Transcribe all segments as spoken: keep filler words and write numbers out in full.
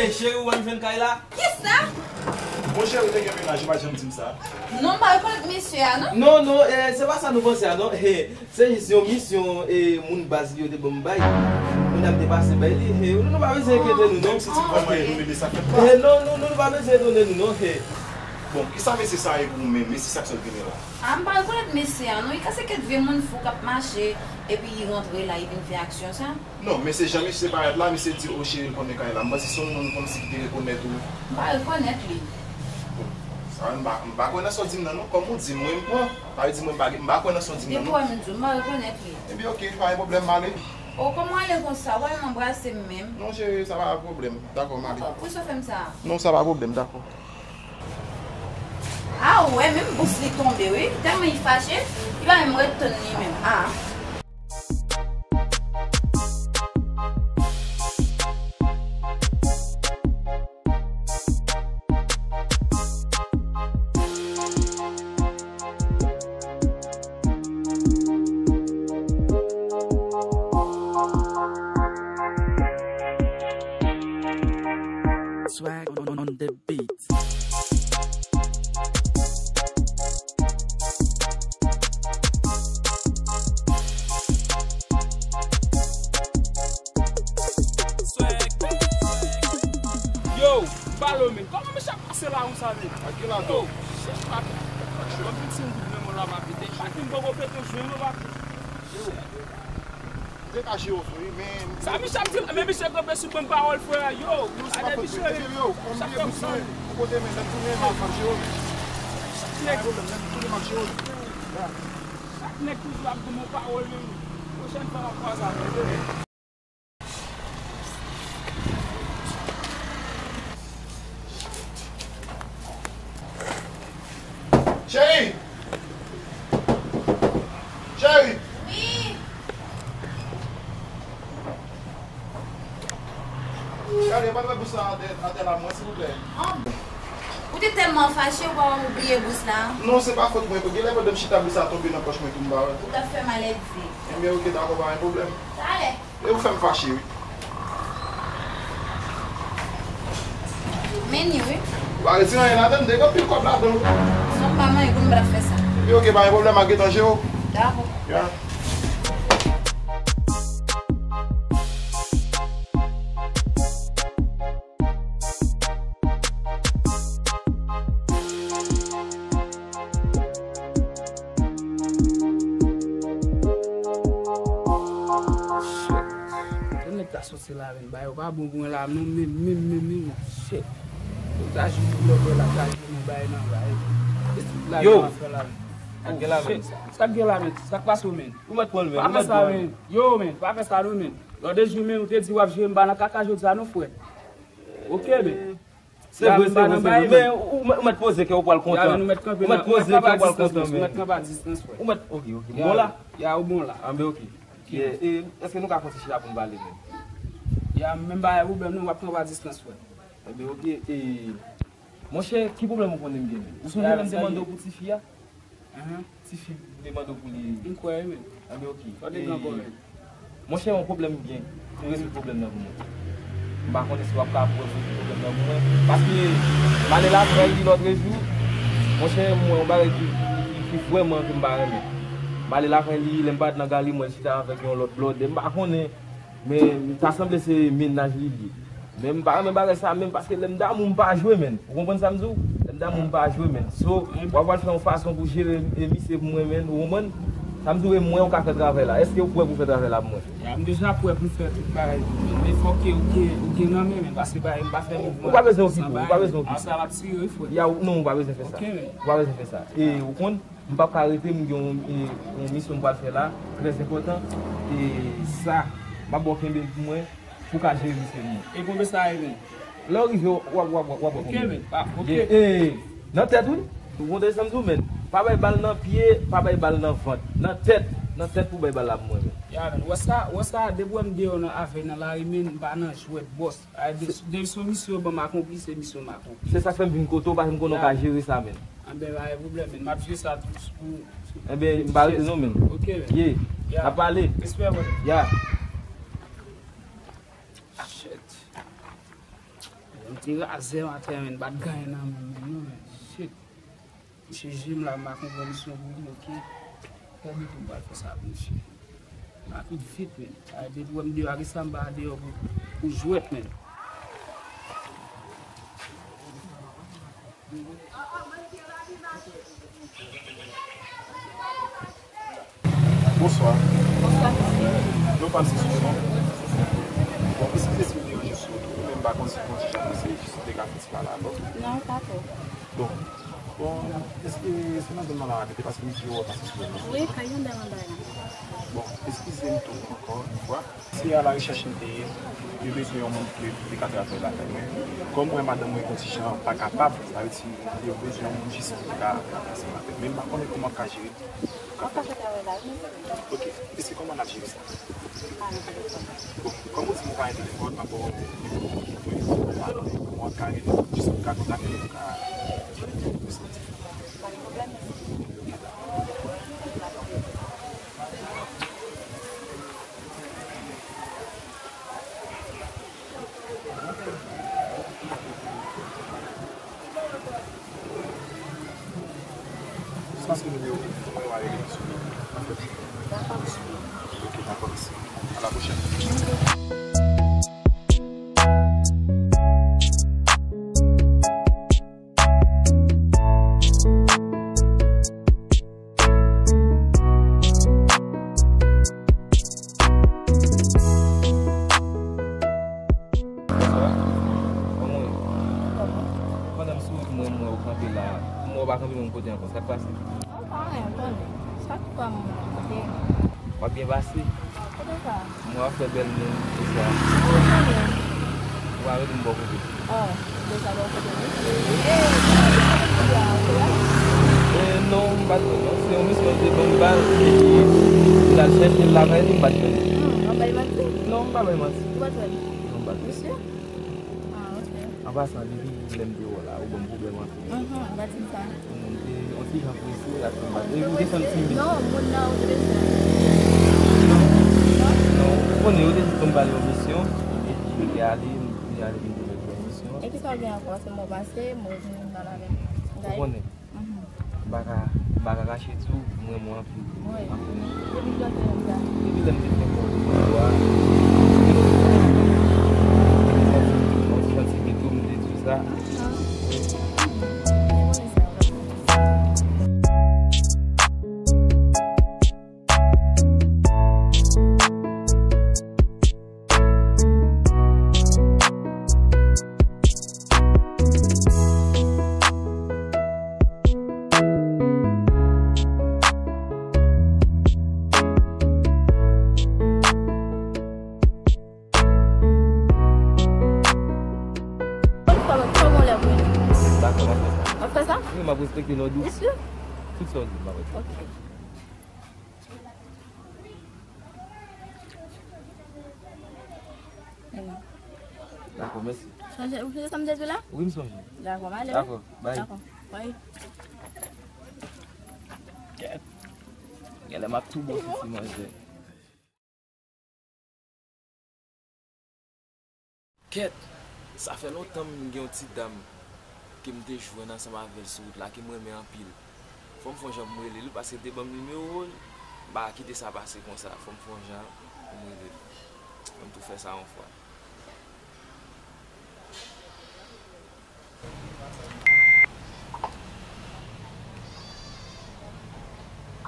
Cheri, ou pa m jwenn kay la? Kisa? Bon, cheri, te gen mennaj, ou pa janm di m sa. Non, m pa rekonèt mesye a, non. Non, non, eh, se pa sa nou panse a, non. Eh, se jis yon misyon, eh, moun baz li yo te ban m bay. Moun nan te pase bay li. Eh, nou, nou pa bezwen enkyete nou, non. Kòman e nou mete sa fèt la? Eh, non, non, non, nou pa bezwen etone nou, non. Eh. Bon, kisa mesye sa ye pou ou menm? Mesye sa k sot vini la? Ah, m pa rekonèt mesye a, non. Li ka se kèk vye moun fou k ap mache, epi li rantre la, li vin fè aksyon sa. Non, men se jan misye parèt la, misye di, o, cheri l konnen kay la. M panse se yon moun kòmsi ki te rekonèt ou. M pa rekonèt li. Bon, sa, m pa, m pa kwè nan sa w di m nan, non. Kòm ou di m, wi, m pran. Sa vle di mwen m pa, m pa kwè nan sa w di m nan, non. Depi w wè m di w, m pa rekonèt li. Ebyen, oke, pa gen pwoblèm, m ale. O, kòman w ale konsa? W al anbrase m menm? Non, cheri, sa pa pwoblèm. Dakò, m ale. Poukisa w fè m sa? Non, sa pa pwoblèm, dakò. A wè, menm bous li tonbe wi. Tèlman li fache, li pa menm ret tann li menm. A. Swag on, on the beat. Yo, balo men. Kòman mesye ap pase la konsa men? Ak ki la tou? Yo, shit, papi. Bon, vin si m kout men mwen la, papi. Depi papi m poko pete jwenn ou, papi. Yo. Te kache yo, frè, men sa misye ap di la, men misye kanpe sou bann pawòl, frè, yo. Yo, se pa fòt mwen, yo, m bliye bous mwen. Ou kote men, lè m tounen, m ap mache yo. Chak nèg, lè m tounen, m ap mache yo. Chak nèg toujou ap di m yon pawòl, men pwochèn fwa m ap kwaze avè l. Cheri! Cheri! Wi! Gade, pa t wè bous la atè, atè la, mwen, silvouplè. An. Ou te tèlman fache, ou pa wè m bliye bous la? Non, se pa fòt mwen. Genlè pandan m chita, bous la tonbe nan pòch mwen tou, m pa wè. Ou t ap fè malèdze. Ebyen, oke, dakò, pa gen pwoblèm. Talè. E ou fè m fache, wi. Men ni, wi. Ou pa retire anyen ladan l, m te gen anpil kòb ladan l, wi. Non, m pa manyen, pou m pa t ap fè sa. Epi, oke, pa gen pwoblèm, m ap gentan jere w. Dakò. Ya. Shit. Lè nèg ta soti la, men, bagay yo pa bon pou mwen la, non, menm, menm, menm, menm, shit. Yo ta jis lòt bò la, ta jwenn yon bagay nan bagay. E tout la, yo, yo ap fè la, men. Sa k gen la, men? Shit. Sa k gen la, men? Sa k pase w, men? Ou mèt pran l, men. Pa fè sa, men. Yo, men, pa fè sa, non, men. Lòt de jou, men, ou te di w ap jere m, m pa nan kaka jodi a, non, frè. Oke, men. Se vre, se vre, se vre. Men ou, ou mèt poze kè w pral kontan. Ou mèt kanpe nan, ou mèt kanpe a distans, men. Ou mèt kanpe a distans, frè. Ou mèt, oke, oke. Bon la? Ya, ou bon la. Anben, oke. E, e, èske nou ka fè yon ti chita pou n pale, men? Ya, menm pa gen pwoblèm, non, w ap kanpe a distans, frè. Anben, oke. E, monchè, ki pwoblèm ou konnen m gen, men? Ou sonje lè m te mande w pou tifi a? Ahan. Tifi m te mande w pou li. M kwè wi, men. Anben, oke. Sa w te gen ankò, men? Monchè, yon pwoblèm m gen. Pou rezoud pwoblèm nan pou mwen. M pa konnen si w ap ka rezoud pwoblèm nan pou mwen. Paske m ale lakay li lòtrejou. Monchè, m wè yon bagay ki, ki, ki vrèman ke m pa renmen. M ale lakay li, lè m parèt nan gali, m wè l chita avèk yon lòt blòdè. M pa konnen. Men ta sanble se mennaj li li. Men m pa renmen bagay sa menm, paske lè m damou m pa jwe, menn. Ou konprann sa m di w? Lè m damou m pa jwe, menn. So, w ap pral fè yon fason pou jere, e, misye pou mwen, menn. Ou konprann? Sa m di w, e mwen ou ka fè travay la. Èske ou prè pou fè travay la pou mwen? Ya, m deja prè pou m fè tout bagay pou ou, menn. Men fòk ke ou gen, ou gen nan men, menn, paske bagay m pa fè mouvman san bagay, menn. Ou pa bezwen okipe w, ou pa bezwen okipe w. Sa ap tire wi, frè. Ya, ou, non, ou pa bezwen fè sa. Oke, menn. Ou pa bezwen fè sa. E ou konn, m p ap ka rete, m gen yon, e, yon misyon m pral fè la, trè enpòtan. E sa, m ap ba w kenbe l pou mwen, pou w ka jere misye pou mwen. E konbyen sa ye menm? Lè w rive, w ap, w ap, w ap, w ap wè konbyen. Oke, menn. Ah, oke. Yeah. E, nan tèt, wi. Ou konprann sa m di w, menn? Pa bay bal nan pye, pa bay bal nan vant. Nan tèt, nan tèt pou bay bal la pou mwen, menn. Ya, menn. Wè sa, wè sa, depi w wè m deyò nan avè nan lari, menn, m pa nan jwèt, bòs. A, de, de, se misyon ban m akonpli, se misyon m akonpli. Se sa k fè m vin kote w, paske m konnen w ka jere sa, menn. Anben, pa gen pwoblèm, menn. M ap jere sa tou pou, pou. Enben, m pa rete non, menn. Oke, menn. Yeah. Ya. N ap pale. Respè, brother. Ya. Shit. Ti razè m atè, men, pa t gen anyen nan men m, men, non, men. Shit. Misye jije m la, m pa konprann si yon moun, ok. Fè biten m pral fè sa pou misye. M ap vit, men. Sa vle di, depi w wè m deyò, ki sa m pa deyò pou, pou jwèt, men. Bonswa. Bonswa, mesye. Non pa m se Sison. Bon, eskize si m deranje sou wout ou, men m pa konn si gon ti jan pou se jis te ka fè ti pale avè w. Non, pa twò. Bon. Bon, èske se nan zòn nan la w abite? Paske m di w pase sou wout la. Wi, kay yon bèl anba la. Bon, eskize m tou ankò yon fwa. Se a la rechèch m te ye. Yo bezwen yon moun pou te ka travay lakay mwen. Kòm mwen, madanm mwen, yon ti jan pa kapab, sa vle di, yo bezwen yon moun jis pou te ka ranplase m atè. Men m pa konnen kòman m ka jere. Ou ka fè travay la, wi, men se. Ok. E se kòman n ap jere sa? Pa nan telefòn. Bon, kòm ou di m pa gen telefòn, m ap ba w nimewo pou mwen. Kòman w ka rele m, jis pou m ka kontakte w, pou ka. Pa gen pwoblèm, men. Sa se nimewo telefòn mwen, w a rele m sou li. Dakò, mesye. Ok, dakò, mèsi. A la pwochèn. Bonswa. Kòman w ye? Pandan m sou wout mwen, m wè w kanpe la. M wè w pa kanpe menm kote ankò. Sa k pase? Anyen, konnen. Sa k pa m kote? W ap byen pase? Kote sa? M wè w ap fè bèl moun, tout sa. Ou konnen. Ou pa rele m bò kote. Oh, deja bò kote wi. E, e, non, m pa t wè non. Se yon misyon te ban m bal, epi m t al chèche l lakay li, m pa t jwenn li. Hmm, w ap bay manti? Non, m pa bay manti. Ou pa t wè l? Non, m pa t wè l. Misye? Ah, ok. An pasan, depi lè m te wè w la, ou ban m pwoblèm anpil. Mhm, m pa t di sa. Yon ti jan prese, la, m pa t, ou te santi m. Non, moun nan ou te bezwen. Non, non, ou konnen, yo te di pou m ba l yon misyon, epi m te ale, m te ale vin te mèt yon misyon. E kisa w gen ankò? Se mo pase, mo vin mal avèk. Ou konnen. Mhm. M pa ka, m pa ka kache di w, m renmen w anpil. Wi. Anpil. Depi kilè w te renmen sa? Depi lè m te fè kò pou yo a. Mwen santi, mwen santi byen tou, m te di w sa. Ah. Mwen renmen sa. Dakò, m ap fè sa. W ap fè sa? Wi, m ap respekte lòd ou. Mesye? Tout sa w di, m ap respekte. Ok. Dakò, mèsi. Sonje, ou sonje sa m te di w la? Wi, m sonje. Dakò, m ale. Dakò, bay. Dakò, bay. Kèt. Genlè m ap tou bon soti manje. Kèt! Sa fè lontan m gen yon ti dam ke m te jwenn ansanm avè l sou wout la, ke m renmen anpil. Fò m fè yon jan pou m rele l, paske l te ban m nimewo l. M pa ka kite sa pase konsa. Fò m fè yon jan pou m rele l. Fò m tou fè sa yon fwa.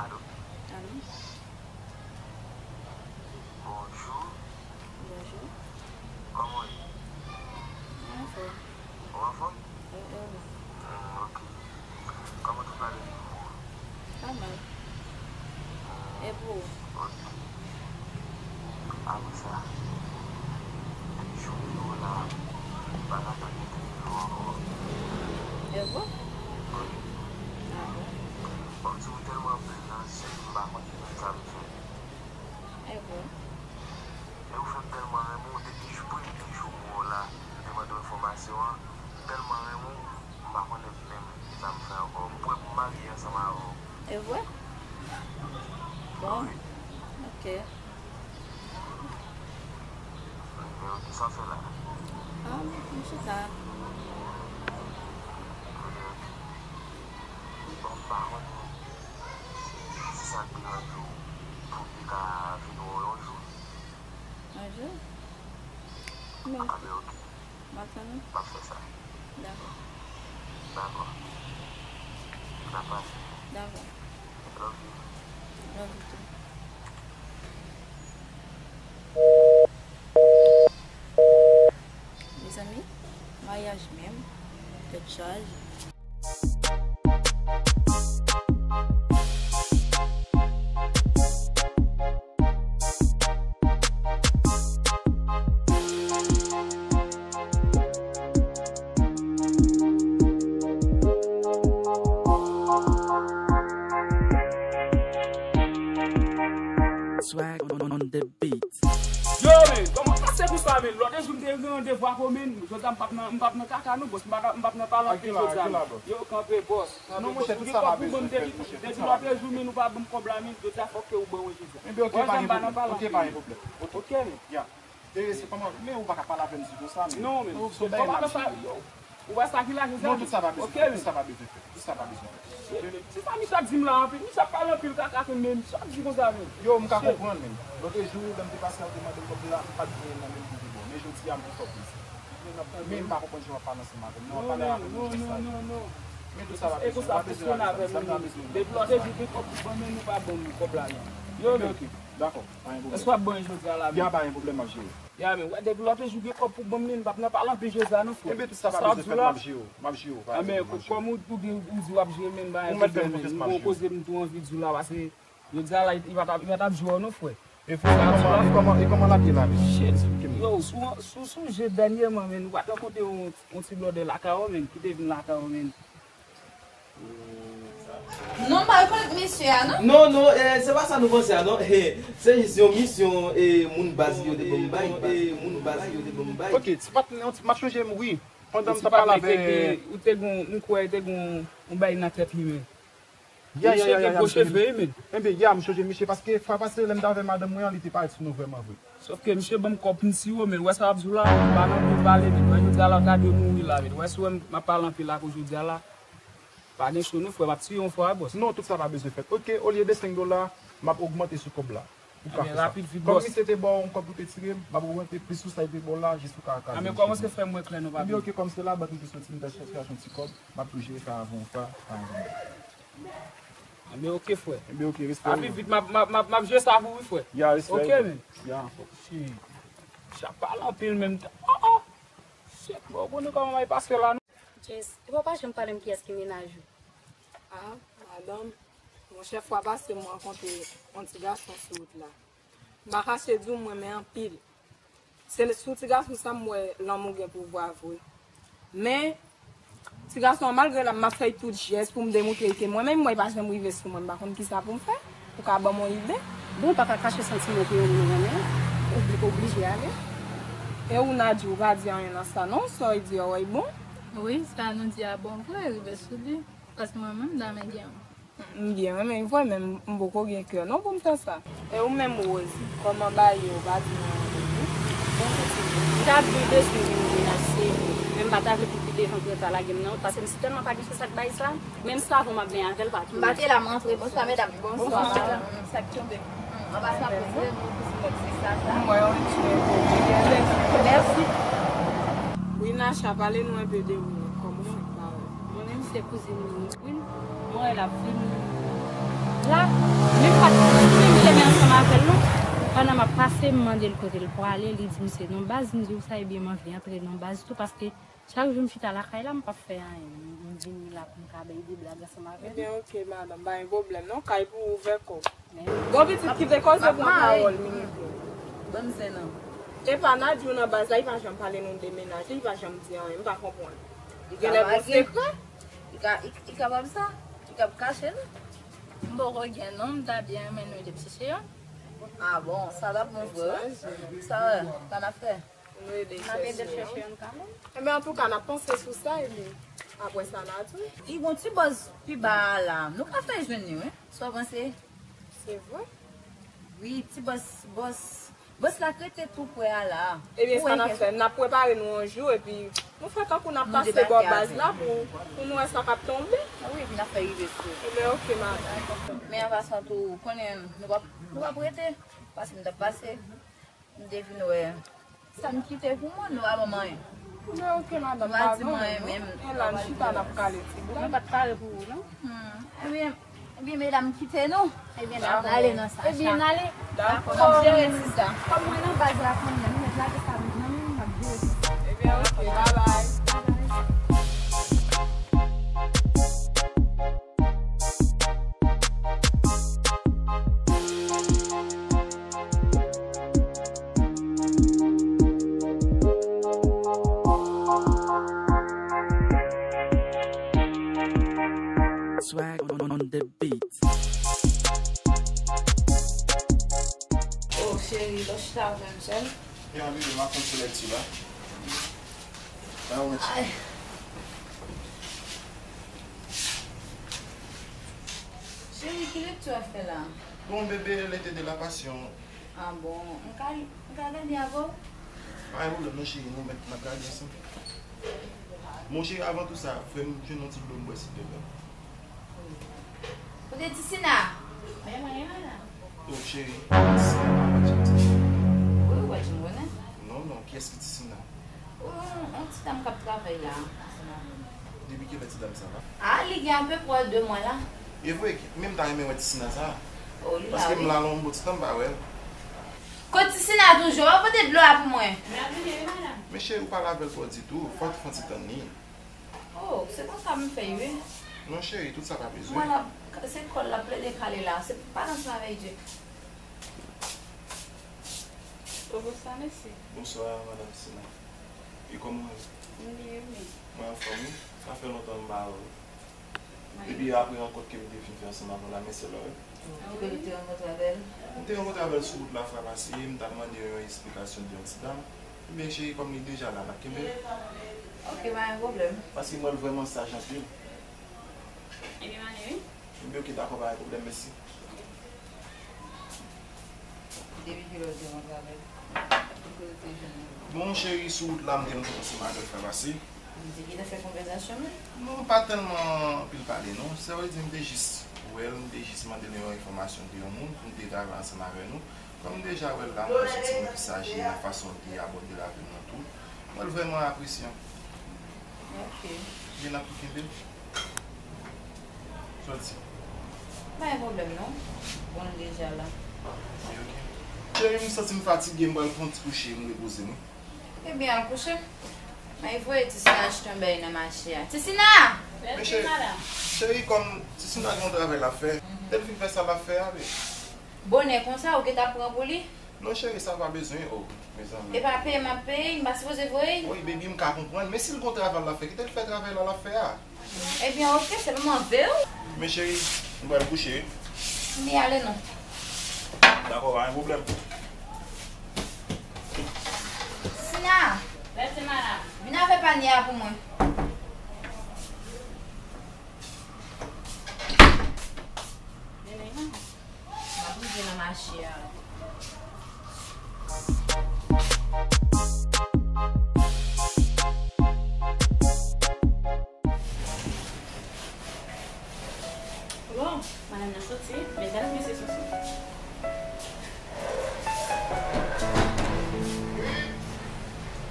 Alo? Alo? Bonjou. Bonjou. Kòman w ye? Mwen anfòm. Ou anfòm? Wi, e ou? Hmm, ok. Kòman tout bagay ye pou ou? Pa mal. E pou ou? Ok. Apre sa, depi jou m wè w la, m pa ka tann nimewo w ankò. E vre? Wi. A bon? Bon, m di w tèlman bèl nan je m, m pa konn menm sa m fè. E vre? E ou fè m tèlman renmen w, depi jou, premye jou m wè w la, m te mande w enfòmasyon an, m tèlman renmen w, m pa konnen menm sa m fè ankò. M kwè pou m marye ansanm avè w. E vre? Bon. Wi. Ok. Men, kisa w fè la? Ah, m chita. pa konnen si sa te yon jou pou m te ka vin wè w yon jou. Yon jou? Men, a, men oke. M ap tann ou. M ap fè sa. Dakò. Dakò. N ap pale. Dakò. Love you. Love you too. Mezanmi, maryaj menm, tèt chaje. Swag on, on the beat. Yo, men, kòman pase konsa, men? Lòt jou m te gen randevou ak ou, men, jodi a m p ap nan, m p ap nan kaka, non, bòs, m p ap, m p ap nan pale anpil jodi a, non. Yo, kanpe, bòs. Non, monchè, tout sa pa bezwen fèt, monchè, tout sa pa bezwen fèt. Depi lòt jou, men, ou pa ban m kòb la, men, jodi a fòk ke ou ban mwen jodi a. Enben, oke, pa gen pwoblèm, oke, pa gen pwoblèm. Oke, men. Ya. E, se kòman, men ou pa ka pale avè m di konsa, men. Non, men, ou pa ka fè sa, yo. Ou wè sa ki la, jodi a? Non, tout sa pa bezwen fèt, tout sa pa bezwen fèt, tout sa pa bezwen fèt. Shit, men, se sa misye ap di m la anpil. Misye ap pale anpil kaka ke men misye ap di konsa, men. Yo, m ka konprann, men. Lòt jou, lè m te pase a, ou te mande m kòb la, m pa t gen nan menm pou te bon. Men jodi a, m konfòm misye. Men m pa konprann jan w ap pale ansanm avè m. Non, w ap pale avè m konsa. Non, non, non, non. Men tout sa pa bezwen, pa bezwen ale konsa. Sa m ta bezwen. Depi lòt jou, gen kòb pou ban m, men nou pa ban m kòb la, non. Yo, men. Oke, dakò. Pa gen pwoblèm. Èske w ap ban m jodi a la, men? Ya, pa gen pwoblèm, m ap jere. Ya, men, wè, depi lòt jou gen kòb pou ban m, men, m p ap nan pale anpil jodi a, non, frè. Enben, tout sa pa bezwen fèt, m ap jere w, m ap jere w, pa gen pwoblèm, m ap jere w. Kòm ou, ou di, ou di w ap jere, men, pa gen pwoblèm, men. Ou mèt fè m konfyans, m ap jere w. Gon koze m tou anvi di w la, paske jodi a la, li pa t ap, li pa t ap jwe w, non, frè. E frè, e kòman, e kòman, e kòman l ap ye la, men? Shit. Eksplike m. Yo, si w, si w sonje dènyèman, men, ou pa t rankontre yon, yon ti blòdè lakay ou, men, ki te vin lakay ou, men. Non, m pa rekonèt mesye a, non. Non, non, eh, se pa sa nou panse a, non. Eh, se jis yon misyon, eh, moun baz yo te ban m bay, eh, moun baz yo te ban m bay. Ok, ti patnè, m ap chonje m, wi. Pandan m t ap pale avè... Ou te gon, m kwè te gon yon bay nan tèt li, men. Ya, ya, ya, ya, ya, m chonje. Enben, ya, m chonje misye, paske fwa pase, lè m t avè madanm mwen an, li te parèt sou nou vrèman vre. Sòf ke misye ban m kòb pou m tiye w, men. Wè sa w ap di w la, m pa nan pou pale, men. Wè, jodi a la, w ta dwe mouri la, men. Wè, si w wè m ap pale anpil la, kou jodi a la, pa gen cho non, frè, m ap tiye yon fwa, bòs. Non, tout sa pa bezwen fèt. Ok, olye de senk dola, m ap ogmante sou kòb la. Ou ka fè sa. Rapid vit, bòs. Kòm misye te ba w yon kòb pou te tire, m ap ogmante plis sou sa li te ba w la, jis pou ka kraze misye. Anben, kòmanse fè m wè klè non, papi. Ebyen, ok, kòm se labank m te soti, m t al chèche yon ti kòb, m ap tou jere sa avè w, pa, pa gen pwoblèm. Anben, ok, frè. Enben, ok, respè. Rapid vit, m ap, m ap, m ap, m ap jere sa pou ou, wi, frè. Ya, respè. Ok, men. Ya, fòk. Si. Sa pale anpil menm tan. Oh, oh. Shit, bon, ou konnen kòman bagay pase la, non? Jess, epa w pa janm pale m kiyès ki mennaj ou? Ah, madanm, monchè, fwa pase m rankontre yon ti gason sou wout la. M pa kache di w, m renmen anpil. Se sou ti gason sa m wè lanmou gen pouvwa vre. Men, ti gason an, malgre l ap, m ap fè tout jès pou m demoutre l ke mwen menm, mwen, li pa janm rive sou mwen, m pa konn kisa pou m fè. Ou ka ban m yon ide? Bon, ou pa ka kache santiman w pou yon moun ou renmen, ou bli-, oblije ale. E ou, Nadjou, ou pa di anyen nan sa non, sa w di a wè bon? Wi, sa nou di a bon vre, rive sou li. Paske mwen menm, dame gen. M byen renmen vre, men m poko gen kè non pou m fè sa. E ou menm, Rose, kòman bagay yo, ou pa di mwen anyen? Bon, pitit, m ta byen bezwen vin vin achte, men m pa ta vle pou pi devan pou yo ta lage m nan wout, paske m si tèlman pa gen chans ak bagay sa, menm savon m ap benyen avè l pa tou. M pa te la, m rantre. Bonswa, medam. Bonswa, madanm. Sa k tonbe? An pase ap poze nou pou ti mèt se sa, sa. M wè yon ti enpo. Mèsi. Wi, Nacha, pale nou enpe de ou menm. Kòman w fè parèt? Mwen menm, se kouzin li. Wi, mwen wè l ap vini la, menm pa t menm chemen ansanm avè l non. Pandan m ap pase, m mande l kote l prale, li di m se nan baz, m di w sa, ebyen m anvi antre nan baz tou, paske chak jou m chita lakay la, m p ap fè anyen. M, m vini la pou m ka bay de blag ansanm avè l. Ebyen, ok, madanm, pa gen pwoblèm non, kay pou ou ouvè kò w. Bon, pitit, kite koze, pran pawòl, minite. Ban m zen nan. Epa, Nadjou nan baz la, li pa janm pale nou de mennaj li, li pa janm di anyen, m pa konprann. Li genlè gon sekrè? Li ka, li, li kapab sa? Li kab kache l? M poko gen non, m ta byen renmen nou ede m chèche youn. Ah bon, sa t ap bon vre wi. Sa, sa n ap fè? Nou ede chèche youn. N ap ede chèche youn kanmenm. Enben, antouka, n ap panse sou sa, epi apre sa, n a di. Li gon ti bòz pi ba a la. Nou ka fè jwenn li, wi. Sa w panse? Se vre? Wi, ti bòz, bòz. Bòs la k rete tou prè a la. Ebyen, sa n ap fè? N ap prepare nou yon jou, epi nou fè tankou n ap pase bò baz la pou, pou nou wè sa k ap tonbe. Wi, epi n ap fè rive sou. Ebyen, oke, madanm. Men an pasan tou, ou konnen, nou p ap, nou p ap rete. Paske m t ap pase, m te vin wè. Sa m kite pou mwen, nou pa ban m anyen. Ebyen, oke, madanm, pa gen anyen, non. Gen la, n chita, n ap kale ti bout. Mwen pa t pare pou ou, non. Hmm. Ebyen, ebyen, medam, kite nou. Ebyen, n ap ale nan sa. Ebyen, n ale. Dakò. M ap jere ti sa. Kòm mwen nan baz la kounye a, nou mèt lage sa nan men m, m ap jere ti sa. Ebyen, oke, babay. Swag on, on the beat. Oh, cheri, lè w chita avè m sèl. Byen, bebe, m ap fè ti lèkti la. Ba mwen ti. Ay. Cheri, ki lekti w ap fè la? Bon, bebe, L'été de la Passion. Ah bon, m ka, m ka gade avè w? Pa gen pwoblèm non, cheri, nou mèt n ap gade ansanm. Bon, cheri, avan tou sa, fè m jwenn yon ti dlo m bwè, silvouplè. Kote Tisina? Mwen, mwen, mwen la. Oh, cheri, Tisina pa janm Tisina. Wi, ou pa janm konnen? Non, non, kiyès ki Tisina? Yon, yon ti dam k ap travay la, ansanm avè m. Depi kilè ti dam sa la? Ah, li gen apepre de mwa la. E vre, men m ta renmen wè Tisina sa. Oh, li la, wi. Paske m la yon bon ti tan m pa wè l. Kot Tisina toujou? Al pote dlo a pou mwen. M ap vini, wi, madanm. Men cheri, ou pa lave l twò ditou. Fò w fè yon ti tann li. Oh, se konsa m fè, wi. Non, cheri, tout sa pa bezwen. Mwen la, se kòl l ap plede kale la. Se pa nan sa avèk Djek. Oh, bonswa, mesye. Bonswa, madanm Tisina. E kòman w ye? M byen, wi. Mwen anfòm, wi. Sa fè lontan m pa wè w. Depi apre rankont ke m te fin fè ansanm avè w la, men se la, wi. Ki kote w te rankontre avè l? M te rankontre avè l sou wout la fwa pase, m t ap mande yon esplikasyon de yon ti dam. Ebyen, cheri, kòm li deja la, n ap kenbe l. Ok, pa gen pwoblèm. Paske m wè l vrèman saj anpil. Ebyen, m ale, wi. Ebyen, ok, dakò, pa gen pwoblèm, mèsi. Depi kilè w te rankontre avè l? Ki kote w te jwenn li? Bon, cheri, sou wout la, m te rankontre ansanm avè l fwa pase. Li te gentan fè konvèsasyon, non? Non, pa tèlman anpil pale, non. Sa vle di, m te jis wè l, m te jis mande l yon enfòmasyon de yon moun pou m te travay ansanm avè nou. Kòm m deja wè l la, m wè l se yon timoun ki saj nan fason l te abòde lavi m nan tou. M wè l vrèman apresyan. Ok. Gen n ap tou kenbe l. Sòti. Pa gen pwoblèm non. Bon, l deja la. Ok, ok. Cheri, m santi m fatige, m pral pran yon ti kouche, m repoze m, wi. Ebyen, al kouche. Mwen voye Tisina achte yon bagay nan mache a. Tisina! Mèsi, madanm. Cheri, kòm Tisina gen yon travay l ap fè, lè l fin fè sa l ap fè a, wi. Bonè konsa, ou gentan pran pou li? Non, cheri, sa pa bezwen, oh, mezanmi. E pa peye m ap peye, m pa sipoze voye l? Wi, baby, m ka konprann, men si l gon travay l ap fè, kite l fè travay la l ap fè a. Ebyen, ok, se pa m ap veye w. Men cheri, m pral kouche, wi. Ebyen, ale non. Dakò, pa gen pwoblèm. Sina! Mèsi, madanm. Vin avè panye a pou mwen. Vini, non. M ap rive nan mache a. Bon, madanm nan soti, men gade mesye Soso.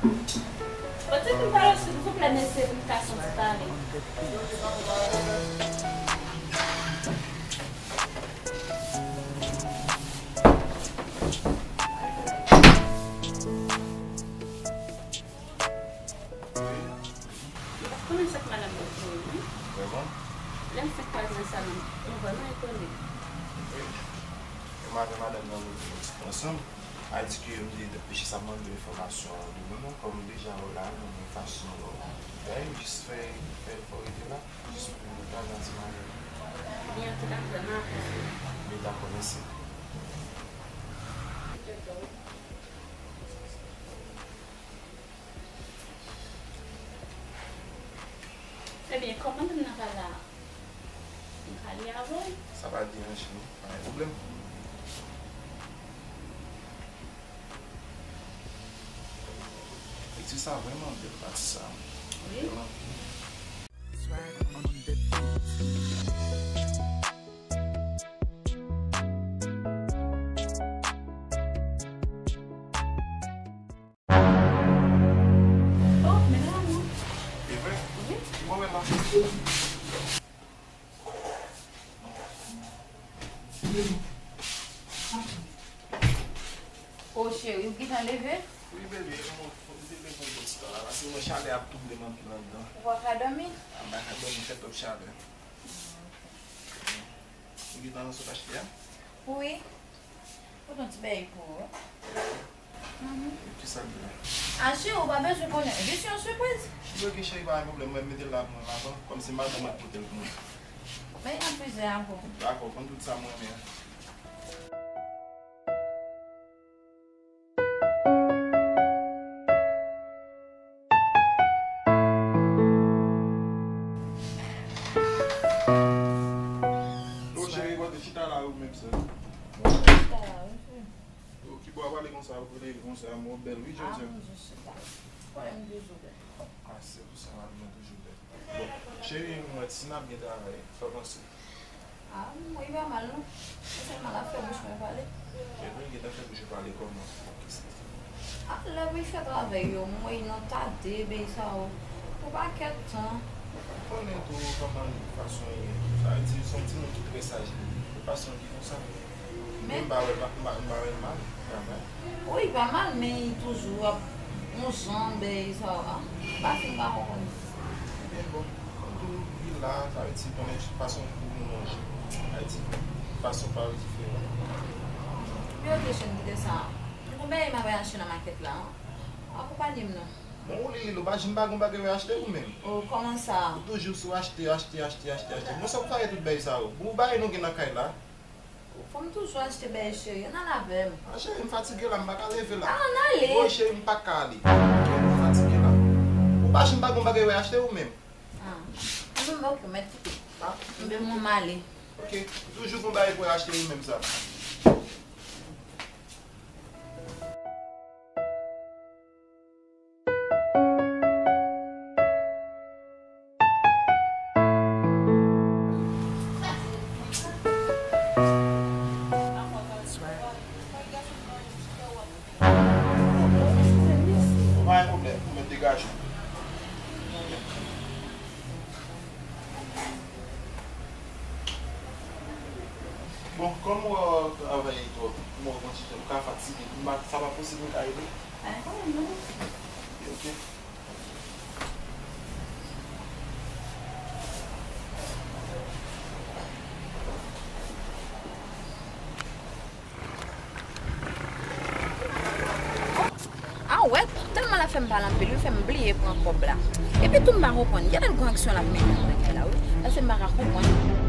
Bon, ti pou pale silvouplè, mesye, pou m ka santi pale. M pa t konnen sa k madanm nan te ye, non. Vrèman? Lè m fenk kwaze nan salon, m vrèman etone. Wi. E m avè madanm nan nou te yon ti pè ansanm. A di ke m te depeche sa mande enfòmasyon de nou, non, kòm m deja wè w la, nou gen fason, euh, bay, jis fè, fè efò rete la, jis pou nou ta nan ti mare. Ebyen, antouka, m vrèman apresye. Ebyen, dakò, mèsi. Ebyen, kòm madanm nan pa la, m ka li avè w? Sa pa deranje nou, pa gen pwoblèm. Pati sa vrèman bèl, pati sa. Wi. Bèl anpil. Oh, men la, non. E vre? Wi. Ki bò w la? Oh, cheri, ou gentan leve? Wi, baby, m te leve yon bon ti tan la. Paske mwen chalè ap touble m anpil anndan. Ou pa ka dòmi? M pa ka dòmi, fè twòp chalè. Ou gentan nan sot achte a? Wi. Pote yon ti bèy pou ou. Mhm. Kisa l gen? A, cheri, ou pa bezwen konnen. Jis yon sipriz. Bloke, cheri, pa gen pwoblèm. Mwen mete l la pou mwen avan. Kòmsi madanm mwen pote l pou mwen. Men yon frize ankò. Dakò, konn tout sa mwen renmen an. Yo, cheri, kote chita la ou menm sè? Chita la, wi, cheri. Yo, ki bò w ap pale konsa, ou leve konsa, mwen bèl, wi, jodi a. Ah, m jis chita. Konnen m toujou bèl. Ah, se pou sa, mwen toujou bèl. Bon, cheri, m wè si n ap gen travay, sa w panse? Ah, m wè li pa mal, non. Se sèlman l ap fè bouch mwen pale. E vre, l gentan fè bouch ou pale kòman? Ah, lè pou l fè travay yo, m wè li nan tade, bagay sa yo. Pou pakèt tan. Ou konnen tou kòman li, fason li ye. Sa vle di, se yon timoun ki trè saj li ye. Fason ki konsa. Men m pa wè, m pa, m pa, m pa wè l mal, kanmenm. Wi, li pa mal, men li toujou ap yon jan, bagay sa yo, a. M pa fin pa konprann. Ebyen, bon, kòm tou li la, sa vle di, konnen fason pou nou manje. Sa vle di, fason pa yo diferan. Men oke, cheri, kite sa. M gon bagay m ap achte nan makèt la, a. Akonpanye m, non. Bon, ou li li, ou pa janm pa gon bagay ou achte ou menm. Oh, kòman sa? Ou toujou sou achte, achte, achte, achte, achte. Bon, sa w fè tout bagay sa yo? Bon, bagay nou gen nan kay la. Fò m toujou achte bèl cheri, ann al avè m. Ah, cheri, m fatige la, m pa ka leve la. Ah, ann ale. Bon, cheri, m pa ka ale. M fatige la. Ou pa janm pa gon bagay wè achte ou menm. Ah. Ann, men oke, mèt kite. Ah. Mwen menm, m ale. Oke, toujou gon bagay pou achte ou menm sa. Pa gen pwoblèm, ou mèt degaje w. Bon, kòm ou wè w ap travay twòp, m wè w gon ti jan, ou ka fatige. M pa, sa pa posib m ka ede? Pa gen pwoblèm, non. Ok, ok. A, ou wè, tèlman l ap fè m pale anpil, wi, fè m bliye pran kòb la. Epi tou m pa konprann, genlè l gon aksyon l ap mennen nan kay la, wi. Paske m pa ka konprann.